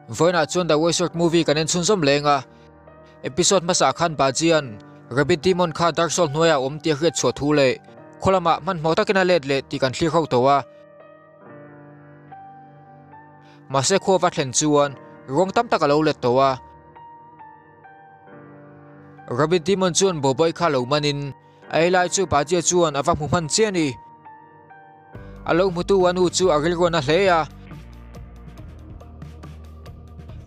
Vawiinah chuan The Wizard movie kan en chhunzawm leng a, episode hmasa khan Bajian Rabbit Demon kha Dark Soul hnuaiah a awm tih a hriat chhuah thu leh khaw lamah hmanhmawh takin a let leh tih kan thlir ho tawh a. Mahse khua va thlen chuan ruang tam tak a lo let tawh a. Rabbit Demon chuan Boboi kha lo manin A ei lai chu Bajia chuan a va hmu hman chiah a ni. A lo hmutu a nu chu a rilruan a hle a.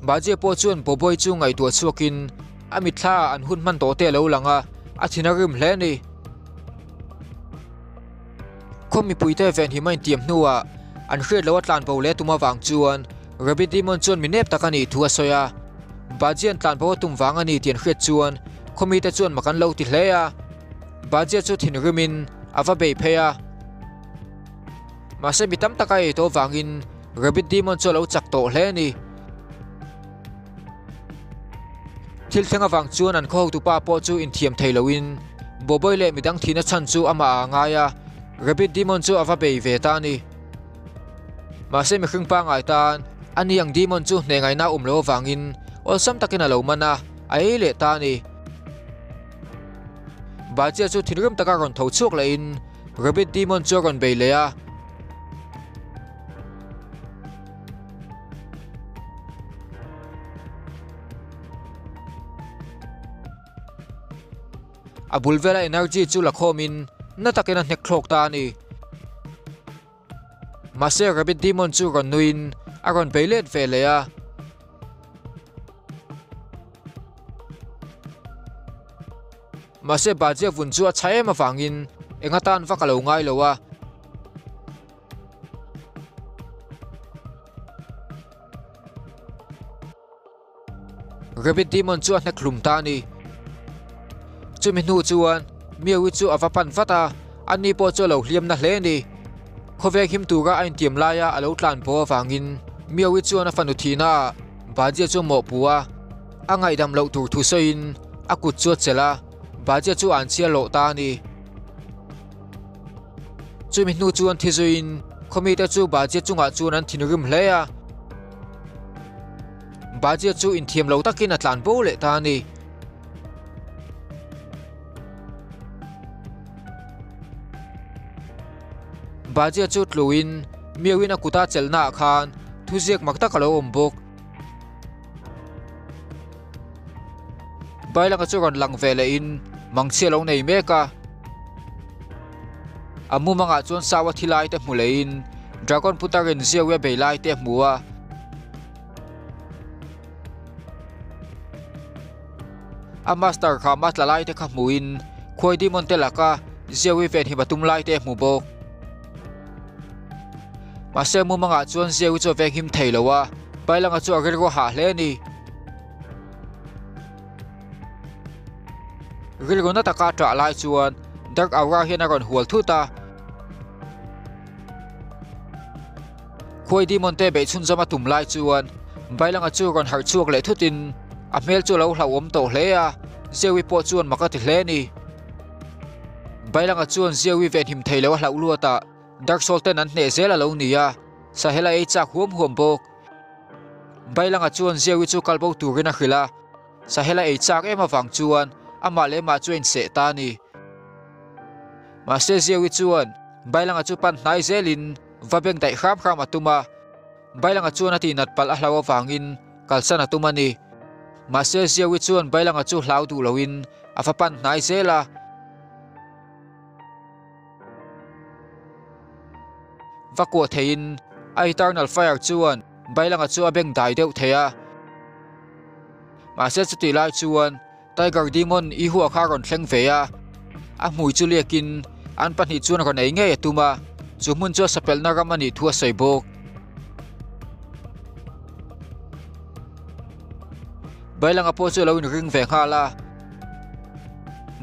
Bajia pawh chuan Boboi chu ngaihtuah chhuakin a mitthla ah an hun hman tawh te a lo lang a, a thin a rim hle a ni. Khaw mipuite venhim a intiam hnuah an hriat loh a tlan bo leh tum avang chuan Rabbi Dimon chuan mi nep tak a nih thu a sawi a. Bajian tlan bo a tum vang a ni tih an hriat chuan khaw mite chuan mak an lo ti hle a. Bajia chu thinrimin a va bei phei a. Mahse mi tam tak a ei tawh vangin Rabbi Dimon chu a lo chak tawh hle a ni. Thil thleng avang chuan an khaw hotupa pawh chu inthiam thei loin Boboi leh midang thihna chhan chu amah ah a ngai a, Rabbi Dimon chu a va bei ve ta a ni. Mahse mihring pangngai tan a ni ang Demon chu hneh ngaihna a awm lo avangin awlsam takin a lo man a, a ei leh ta a ni. Bajia chu thinrim taka rawn tho chhuak lehin Rabbit Demon chu a rawn bei leh a. A bul vela energy chu la khawmin na takin a hnek thlawk ta a ni. Mahse Rabbit Demon chu rawn nuiin a rawn bei let ve leh a. Mahse Bajia vun chu a chha em avangin eng atan vak a lo ngai lo a. Rabbit Demon chu a hnek hlum ta a ni. Chumi hnu chuan Miawi chu a va pan vat a, ani pawh chu a lo hliam na hle a ni. Khawveng him tura a intiam laia a lo tlan bo avangin Miawi chuan a fanu thihna ah Bajia chu a mawhpu a, a ngaihdam loh tur thu sawiin a kut chu a chelh a, Bajia chu a an chhiar loh ta a ni. Chumi hnu chuan thi zuiin khawmite chu Bajia chungah chuan an thinrim hle a. Bajia chu inthiam lo takin a tlan bo leh ta a ni. Bajia chu tluin Miauin a kuta chelhnaah khan thuziak mak tak a lo awm bawk. Bailanga chu rawn lang ve lehin mangchhia lo nei mek a. A mumangah chuan Saua thi lai te hmu lehin Dragon putarin Ziaui a bei lai te a hmu a. A master kha ma tla lai te kha hmuin khuai demon te laka Ziaui venhim a tum lai te a hmu bawk. Mahse mumangah chuan Ziaui chu a venghim thei lo a, Bailanga chu a rilru a hah hle a ni. Rilru na taka a ṭah lai chuan Dark Aura hian a rawn hual thut a. Khuai Demon te beih chhunzawm a tum lai chuan Bailanga chu rawn harh chhuak leh thutin a hmel chu a lo hlauhawm tawh hle a, Zewi pawh chuan mak a ti hle a ni. Bailanga chuan Zewi venhim thei lo a hlauh luat a, Dark Soul ten an hneh zel a lo ni a, Sahel a ei chak huam huam bawk. Bailanga chuan Zewi chu kal bo turin a hrilh a, Sahel a ei chak em avang chuan amah leh amah chu a inseh ta a ni. Mahse Zewi chuan Bailanga chu pan hnai zelin va beng daih hram hram a tum a, Bailanga chuan a tihnat palh a hlau avangin kalsan a tum a ni. Mahse Ziawi chuan Bailanga chu hlau duh loin a va pan hnai zel a. Va kuah theiin a Eternal Fire chuan Bailanga chu a beng dai deuh thei a. Mahse chutih lai chuan Tiger Demon i hua kha a rawn thleng ve a, a hmui chu liakin an pahnih chuan rawn ei ngei a tum a, chu hmun chu a sapelhna ram a nih thu a sawi bawk. Bailanga pawh chu a lo inring ve nghal a,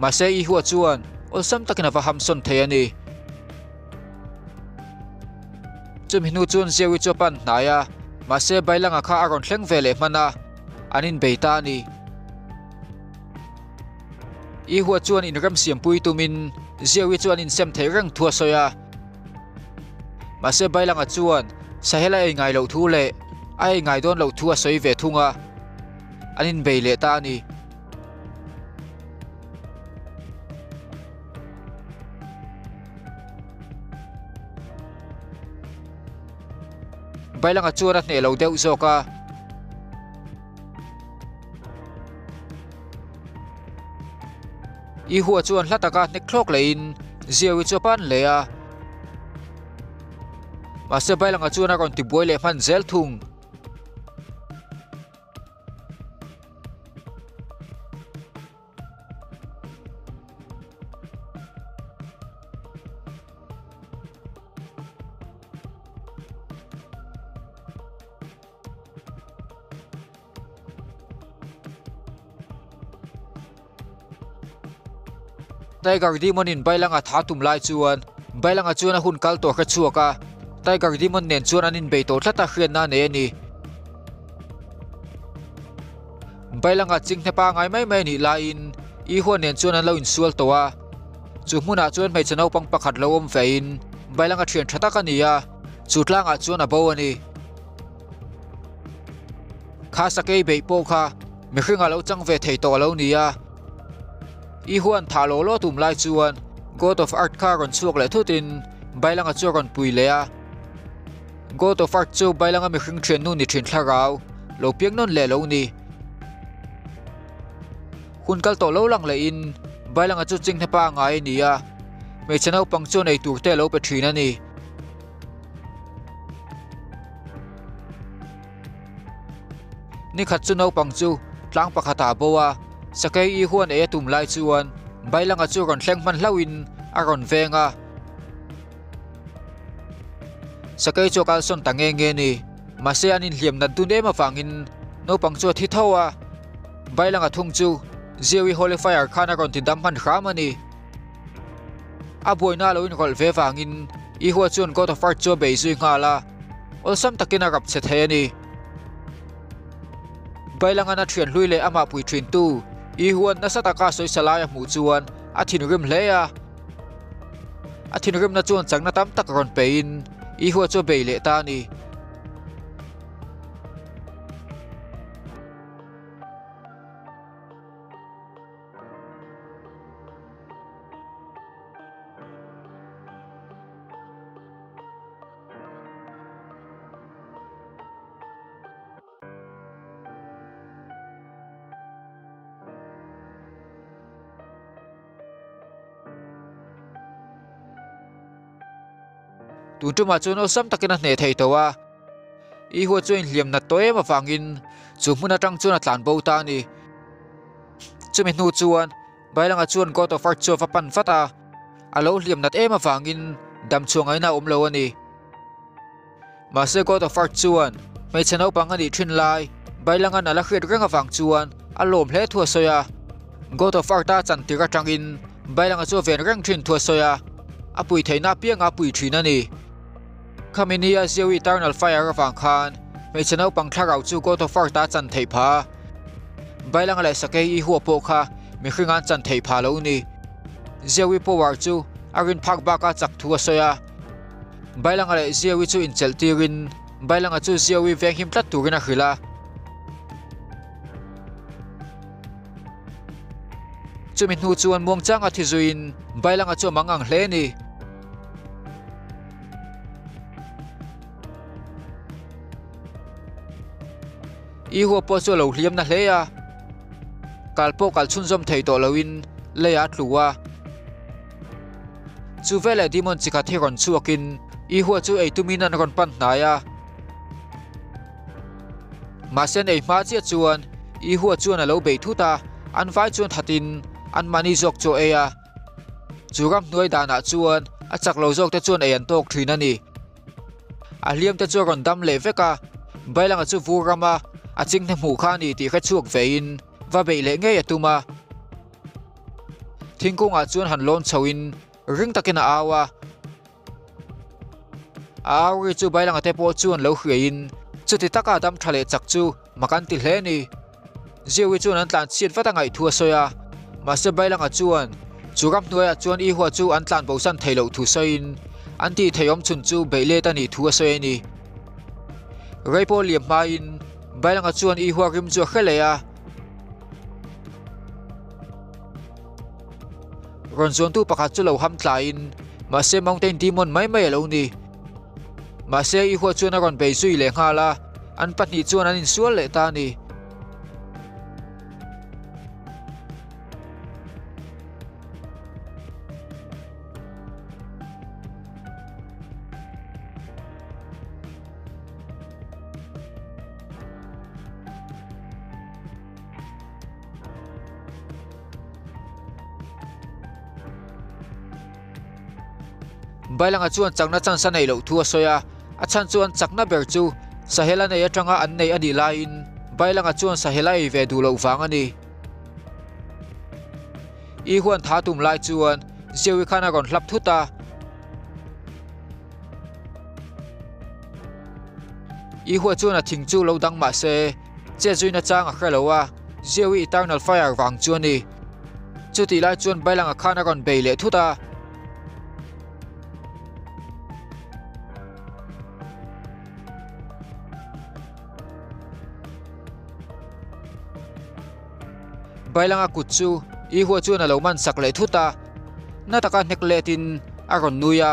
mahse i hua chuan awlsam takin a va hamsawn thei a ni. Chumi hnu chuan Zeui chu a pan hnai a, mahse Bailanga kha a rawn thleng ve leh hman a. An inbei ta a ni. Ihua chuan inremsiampui tumin Ziawi chu an insem theih reng thu a sawi a. Mahse Bailanga chuan Sahela ei ngai loh thu leh a ei ngai dawn loh thu a sawi ve thung a, an inbei leh ta a ni. Bailanga chuan a hneh lo deuh zawk a. Ihua chuan hla taka hnek thlawk lehin Ziawi chu a pan leh a. Mahse Bailanga chuan a rawn tibuai leh hman zel thung. Tiger Demon in Bailanga tha tum lai chuan Bailanga chuan a hun kal tawh hre chhuak a, Tiger Demon nen chuan an inbei tawh tlat a hriatna a nei a ni. Bailanga chinghne pangai mai mai a nih laiin Ihua nen chuan an lo insual tawh a, chu hmunah chuan hmeichhe naupang pakhat lo awm vein Bailanga thian tha tak a ni a, chu tlangah chuan a bo a ni. Kha sakei beih pawh kha mihring a lo chang ve thei tawh a lo ni a. Ihuan thah law law tum lai chuan God of Earth kha rawn chhuak leh thutin Bailanga chu a rawn pui leh a. God of Earth chu Bailanga mihring thiannu ni thin thlarau lo piang nawn leh lo ni. Hun kal tawh lo lang lehin Bailanga chu chinghne pa ngai a ni a, hmeichhe naupang chuan ei tur te a lo pe thin a ni. Nikhat chu naupang chu tlang pakhatah a bo a, sakei i huan ei a tum lai chuan Bailanga chu rawn thleng hman hlauhin a rawn veng a. Sakei chu a kalsawn ta nge nge a ni. Mahse an inhliam nat dun em avangin naupang chu a thi tho a, Bailanga thung chu Ziawi Holy Fire khan a rawn ti dam hman hram a ni. A buaina a lo inrawlh ve vangin Ihua chuan God of Earth chu a bei zui nghal a, awlsam takin a rap chhe thei a ni. Bailangan a thian hlui leh amah pui thintu Ihuan nasa taka sawisa lai a hmuh chuan a thinrim hle a. A thinrimna chuan chakna tam tak rawn peiin Ihua chu a bei leh ta a ni. Tun tumah chuan awlsam takin a hneh thei tawh a, Ihua chuan inhliam nat tawh em avangin chu hmun atang chuan a tlan bo ta a ni. Chumi hnu chuan Bailanga chuan God of Earth chu a va pan vat a, a lo hliam nat em avangin dam chhuah ngaihna a awm lo a ni. Mahse God of Earth chuan hmeichhe naupang a nih thin lai Bailangan a la hriat reng avang chuan a lawm hle thu a sawi a. God of Earth a chan tir atangin Bailanga chu a ven reng thin thu a sawi a, a pui theihna apianga a pui thin a ni. Khami nia Zio Eternal Fire avang khan hmeichhe naupang thlarau chu God of Earth a chan theih pha a. Bailanga leh Sakei i hua pawh kha mihring an chan theih pha lo ni. Zio-i power chu a rin phak baka chak thu a sawi a. Bailanga leh Zio-i chu inchelh tirin Bailanga chu Zio-i venghim tlat turin a hrilh a. Chumi hnu chuan muangchanga thi zuiin Bailanga chu a mang ang hle a ni. Ihua pawh chu a lo hliam na hle a, kal pawh kal chhunzawm thei tawh loin leiah a tlu a. Chu veleh Demon chi khat hi rawn chhuakin Ihua chu ei tumin an rawn pan hnai a. Mahse an ei hma chiah chuan Ihua chuan a lo bei thut a, an vai chuan thatin anmahni zawk chu a ei a. Chu ramhnuai danah chuan a chak lo zawkte chuan ei an tawk thin a ni. A hliam te chu a rawn dam leh vek a, Bailanga chu vur rama a chinghne hmuh kha a ni tih hre chhuak vein va beih leh ngei a tum a. Thingkungah chuan han lawn chhoin ring takin a au a. A au ri chu Bailanga te pawh chuan lo hriaiin chuti taka dam tha leh chak chu mak an ti hle a ni. Ziawi chuan an tlan chhiat vat a ngaih thu a sawi a, mahse Bailanga chuan chu ramhnuaiah chuan Ihua chu an tlan bosan thei loh thu sawiin an tih thei awm chhun chu beih let a nih thu a sawi a ni. Rei pawh liam hmain Bailanga chuan Ihua rim chu a hre leh a. Rawn zuantu pakhat chu lo ham tlaiin mahse Mountain Demon mai mai a lo ni. Mahse Ihua chuan a rawn bei zui leh nghal a, an pahnih chuan an insual leh ta a ni. Bailanga chuan chakna chance a neih loh thu a sawi a, a chhan chu an chakna ber chu Sahel a nei atanga an nei a nih laiin Bailanga chuan Sahel a ei ve duh loh vang a ni. I huan tha tum lai chuan Zewi khan a rawn hlap thut a. I hua chuan a thing chu lo dang mah se chet zuina chang a hre lo a, Zewi Eternal Fire vang chu a ni. Chutih lai chuan Bailanga khan a rawn bei leh thut a. Bailanga kut chu Ihua chuan a lo man sak leh thut a, na taka hnek letin a rawn nui a.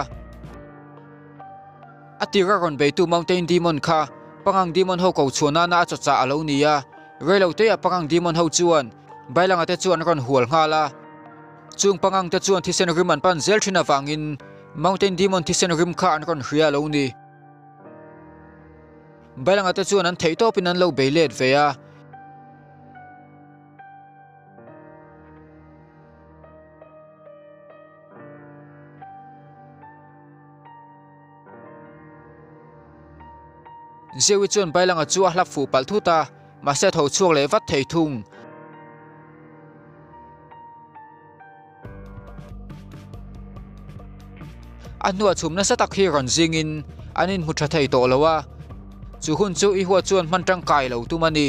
A tir a rawn beitu Mountain Demon kha Pangang Demon ho ko chhuah nana a chawchah a lo ni a, reiloteah Pangang Demon ho chuan Bailanga te chu an rawn hual nghal a. Chung Pangang te chuan thisen rim an pan zel thin avangin Mountain Demon thisen rim kha an rawn hria a lo ni. Bailanga te chuan an theih tawpin an lo bei let ve a. Zewi chuan Bailanga chu a hlap fuh palh thut a, mahse a tho chhuak leh vat thei thung. A hnuah chhum nasa tak hi rawn zingin an inhmu tha thei tawh lo a, chu hun chu i huat chuan hman tangkai lo tum a ni.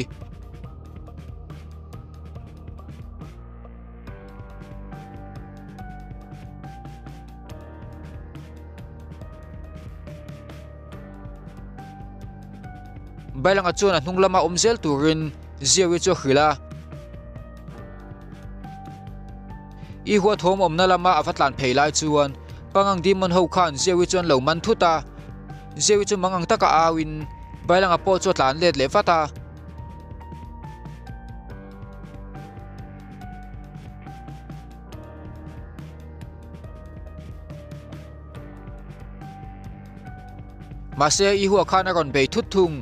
Bailanga chuan a hnung lama awm zel turin Ziawi chu a hrilh a. I huathawm awmna lama a va tlan phei lai chuan Pangang Demon ho khan Zewi chu an lo man thut a. Zewi chu mangang taka auin Bailanga pawh chu a tlan let leh vat a. Mahse i hua khan a rawn bei thut thung.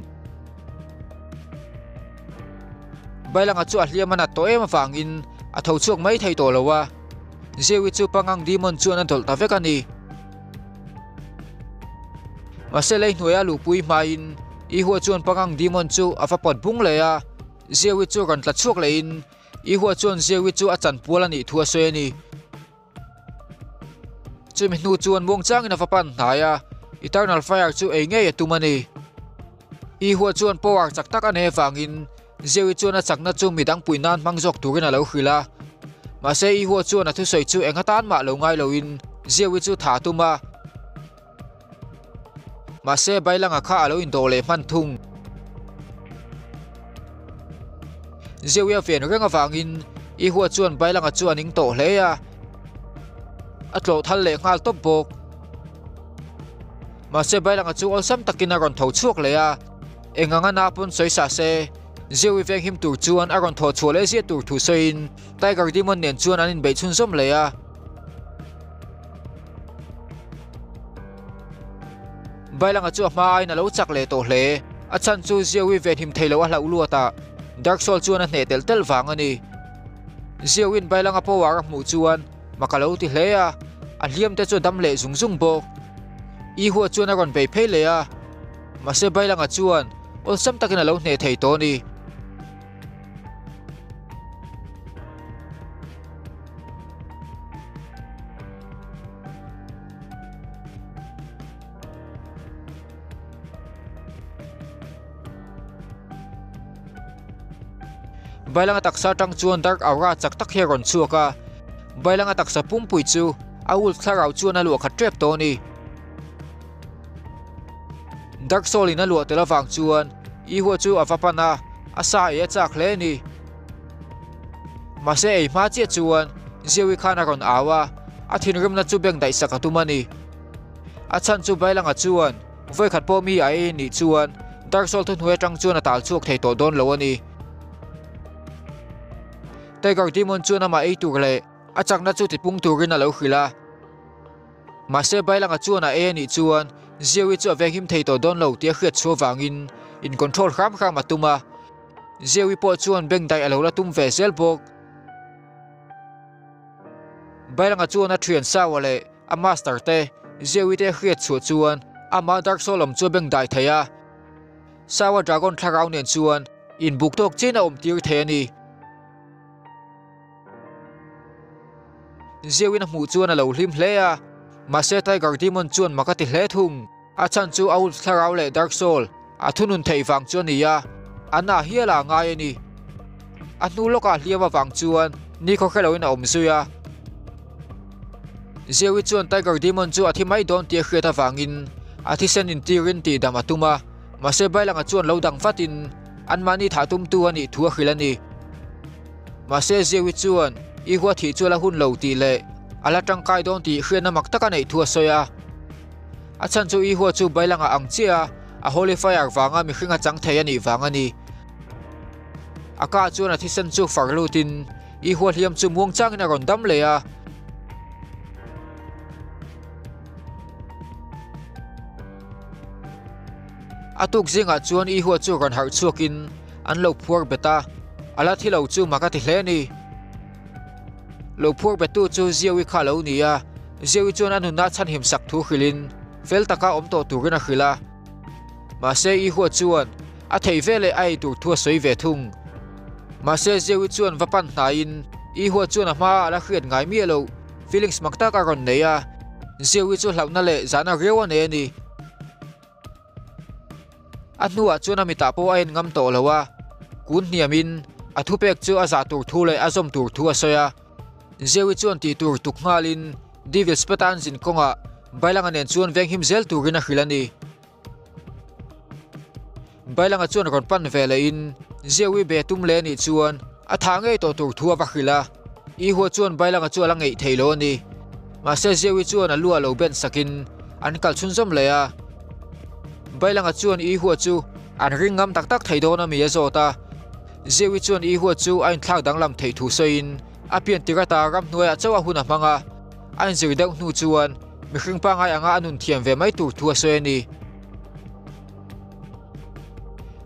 Bailanga chu a hliam a nat tawh em avangin a tho chhuak mai thei tawh lo a, Zewi chu Pangang Demon chuan a dawlh ta vek a ni. Mahse lei hnuaia luhpui hmain Ihua chuan Pangang Demon chu a va pawt bung leh a, Zewi chu rawn tla chhuak lehin Ihua chuan Zewi chu a chanpual a nih thu a sawi a ni. Chumi hnu chuan muangchangin a va pan hnai a, Eternal Fire chu ei ngei a tum a ni. Ihua chuan power chak tak a nei avangin Zewi chuan a chakna chu midang pui nan hmang zawk turin a lo hrilh a. Mahse Ihua chuan a thusawi chu eng atan mah lo ngai loin Zewi chu tha a tum a. Mahse Bailanga kha a lo indawh leh hman thung. Zewi a ven reng avangin Ihua chuan Bailanga chu a ning tawh hle a, a tlawh thal leh nghal tawp bawk. Mahse Bailanga chu awlsam takin a rawn tho chhuak leh a, eng anga na pawn sawi sa se, Zewi venghim tur chuan a rawn thawh chhuah leh ziah tur thu sawiin Tiger Demon nen chuan an inbeih chhunzawm leh a. Bailanga chu a hma aiin a lo chak leh tawh hle. A chhan chu Ziawi venhim thei lo a hlauh luat a, Dark Soul chuan a hneh telh telh vang a ni. Ziawiin Bailanga power a hmuh chuan mak a lo ti hle a, a hliam te chu a dam leh zung zung bawk. Ihua chuan a rawn bei phei leh a, mahse Bailanga chuan awlsam takin a lo hneh thei tawh a ni. Bailanga taksa atang chuan dark aura chak tak hi a rawn chhuak a, Bailanga taksa pumpui chu a wolf thlarau chuan a luah khat tep tawh a ni. Dark Soul in a luah tel avang chuan Ihua chu a va pan a, a sa ei a chak hle a ni. Mahse ei hma chiah chuan Zeui khan a rawn au a, a thinrimna chu beng daihsak a tum a ni. A chhan chu Bailanga chuan vawikhat pawh mi a ei nih chuan Dark Soul thuhnuai atang chuan a tal chhuak thei tawh dawn lo a ni. Tiger Demon chuan amah ei tur leh a chakna chu tipung turin a lo hrilh a. Mahse Bailanga chuan a ei a nih chuan Zeui chu a venghim thei tawh dawn lo tih a hriat chhuah vangin in control hram hram a tum a. Zeui pawh chuan beng daih a lo la tum ve zel bawk. Bailanga chuan a thian Saua leh a master te Zeui te a hriat chhuah chuan amah Dark Soul awm chu a beng dai thei a. Saua Dragon thlarau nen chuan inbuk tawk chiahin a awm tir thei a ni. Zeoin a hmuh chuan a lo hlim hle a, mahse Tiger Demon chuan mak a ti hle thung. A chhan chu a Wolf thlarau leh Dark Soul a thunun theih vang chu a ni a, an ah hial a ngai a ni. A hnu lawkah hliam avang chuan nikhaw hre loin a awm zui a. Zeoi chuan Tiger Demon chu a thi mai dawn tih a hriat avangin a thisen intirin tihdam a tum a, mahse Bailanga chuan lo dang vatin anmahni thah tumtu a nih thu a hrilh a ni. Mahse Zeui chuan i hua thih chu a la hun lo tih leh a la tangkai dawn tih hriatna mak taka neih thu a sawi a. A chhan chu i hua chu Bailanga ang chiah a, a Holy Fire vanga mihring a chang thei a nih vang a ni. A kah chuan a thisen chu far lutin i hua hliam chu muang changin a rawn dam leh a. A tuk zingah chuan i hua chu rawn harh chhuakin an lo phuar bet a, a la thi lo chu mak a ti hle a ni. Lo phuar bettu chu Ziawi kha a lo ni a, Ziawi chuan a nunna chhanhim sak thu hrilhin fel taka awm tawh turin a hrilh a. Mahse Ihua chuan a theih veleh a ei tur thu a sawi ve thung. Mahse Ziawi chuan va pan hnaiin Ihua chuan a hma a la hriat ngai miah loh feelings mak tak a rawn nei a, Ziawi chu hlauhna leh zahna riau a nei a ni. A hnuah chuan a mitah pawh a en ngam tawh lo a, kun hniamin a thupek chu a zah tur thu leh a zawm tur thu a sawi a. Zeui chuan tih tur tuk nghalin Devils Patan zin kawngah Bailanga nen chuan venghim zel turin a hrilh a ni. Bailanga chuan rawn pan ve lehin Zeui be tum leh anih chuan a thah ngei tawh tur thu a va hrilh a. Ihua chuan Bailanga chu a la ngeih thei lo a ni. Mahse Zeui chuan a lu ah lo ben sakin an kal chhunzawm leh a. Bailanga chuan Ihua chu an ring ngam tak tak thei dawn a mi a zawt a. Zeui chuan Ihua chu a inthlak danglam theih thu sawiin a pian tir ata ramhnuaiah chauh a hun a hmang a. A inzir deuh hnu chuan mihring pangngai anga a nun thiam ve mai tur thu a sawi a ni.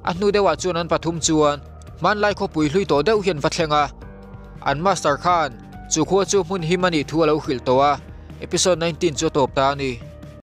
A hnu deuhah chuan an pathum chuan hmanlai khawpui hlui tawh deuh hian va thleng a, an master khan chu khua chu hmun him a nih thu a lo hrilh tawh a, episode 19 chu a tawp ta a ni.